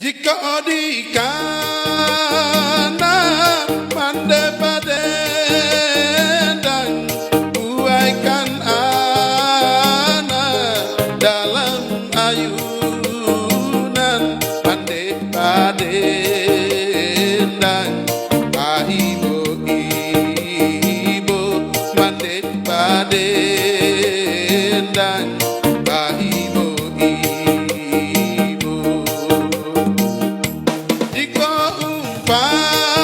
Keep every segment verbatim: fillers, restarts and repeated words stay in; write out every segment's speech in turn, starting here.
Jikok di kana mande padendang, buaikan anak dalam ayunan, mande padendang, baibo-ibo, mande padendang, baibo-ibo. Jikok umpamo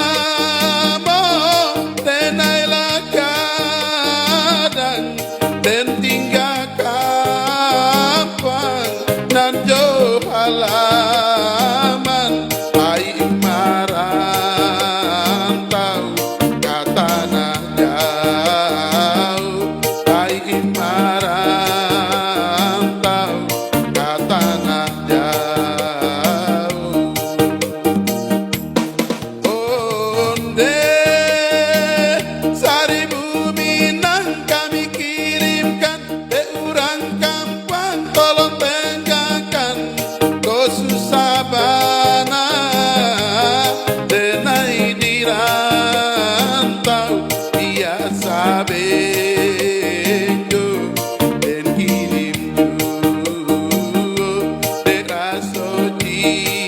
denai lah gadang, den tingga kampuang nan jo halaman, pai marantau ka tanah jauah, pai marantau ka tanah jauah. Onde saribu minang kami kirimkan, dek urang kampuang tolong tenggakan, ko susah bana denai di rantau, biasa beko den kirim juo, dek raso ci-